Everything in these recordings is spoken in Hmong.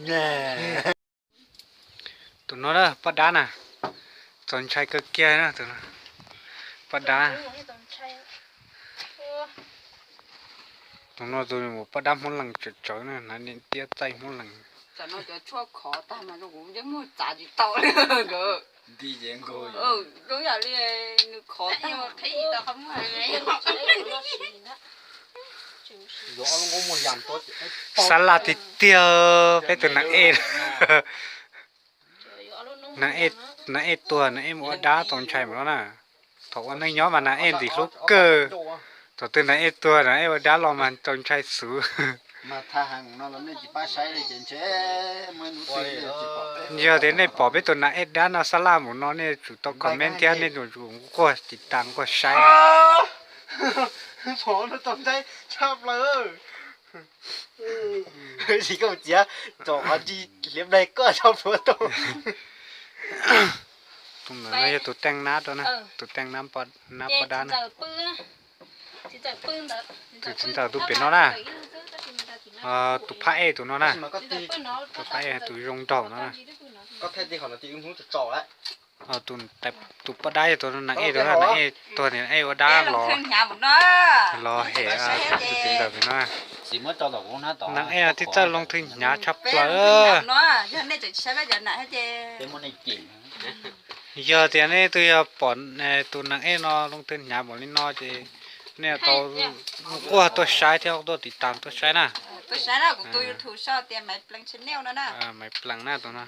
Tus no na, poj dab na, txaus ntshai kawg kiag na, tus poj dab. Tus no tus poj dab Hmoob Lees tsawv tsawv na, hnav niam tiab txaij Hmoob Lees. Xab laj tiag tiag, peb tus nas ej. Nas ej tuag, nas ej mus ua dab txaus ntshai mas no na. Thaum ua neej nyob mas nas ej ntxim hlub kawg. Thaum twg nas ej tuag, nas ej ua dab los mas txaus ntshai xwb. Yog tias nej pom peb tus nas ej dab no xab laj mus no, nej tsum tau comment thiab nej tsum nquag tiv tas nquag saib. Tus ntawm no yog tus teej nab rau na, tus teej nab poj dab na. Tus txiv ntxawm tus pem no na, tus phab ej tus no na, tus phab ej tus zoo nraug no na. Tus poj dab yog tus nas ej tus na, nas ej tuag, nas ej ua dab los, los hem tus txiv ntxawm pem no. Nas ej tib txawj loo thwj hnyav tshaj plaws. Yog tias nej twg yog pom tus nas ej no loo thwj hnyav npaum li no ces nej tau nquag tuaj saib thiab tuaj tiv tas tuaj saib na. Maiv Plees na, tus no,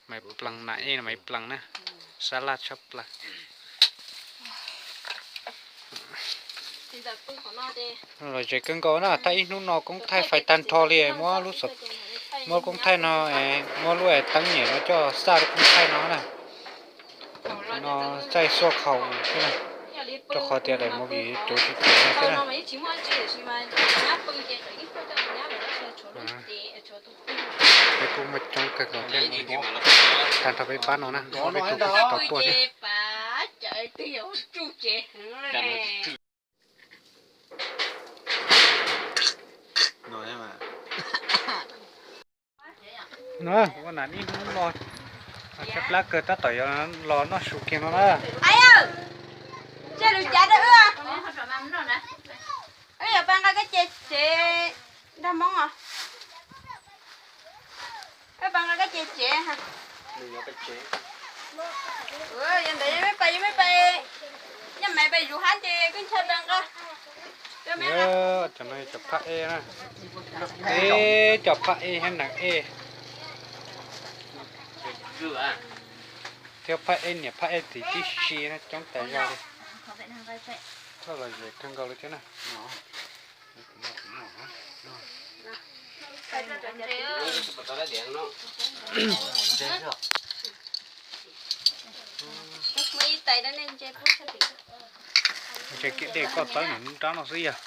Maiv Plees nas ej, Maiv Plees na, sab laj tshaj plaws. Los ze kawg nkaus na, thaij ib hnub no koob thaij fais tag nrho li, muab lub, muab koob thaij no, muab lub teeb nyem no coj xaj lub koob thaij no na. No txaij xuaj khaus xwb na, rau qhov tias daim movie cuav tsis cuav no xwb na. Peb kuj muaj coob kawg nkaus thiab, tag nrho peb pab no na, peb tug kuj tsis tau tuaj thiab. Ua nas ib hnub no, tshaib plab kawg tab tom yuav los noj su kiag no na. Wb yuav pab nqa koj ce tsev, nrog Hmoob os. Wb pab nqa koj ce tsev. Yog ntawd yog mej pais, yog mej pais, yog mej pais yuav hab ces koj ntshai pab nqa. Cov no cov phaj ej na, eb cov phaj ej hab nas ej, thiab phaj ej niam phaj ej txiv tib si na, coob tas zog li. Thoj los ze kawg nkaus li thiab na. Ntses kiag dej koj txawb nws nrab no xwb yog.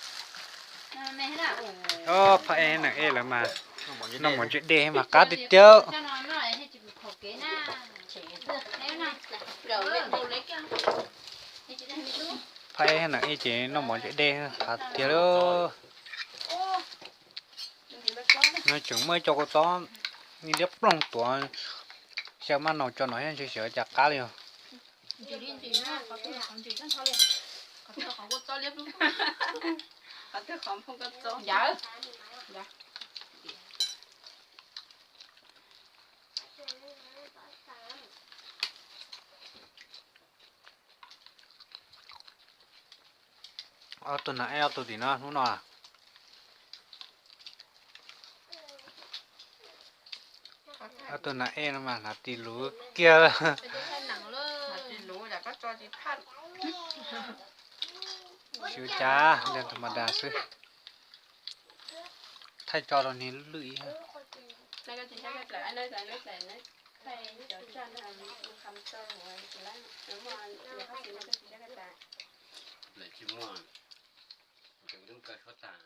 Phaj ej nas ej lawv mas noj mov ntse dej mas qab tiag tiag. Phaj ej nas ej ces noj mov ntse dej qab tiag li. No tseem muaj ib co kua txob liab ploog tuav, xyaw maj naus tso no thiab ntshe xyov cas qab li os. Ob tug nas ej ob tug tim no hnub no. Ob tug nas ej no mas hnav tis luv kiag. Xyov cas, lig tha ma das xwb. Thaij tso rau niag lwj ib. Lawv tsis muaj, ces kuv twb kaw suab tag.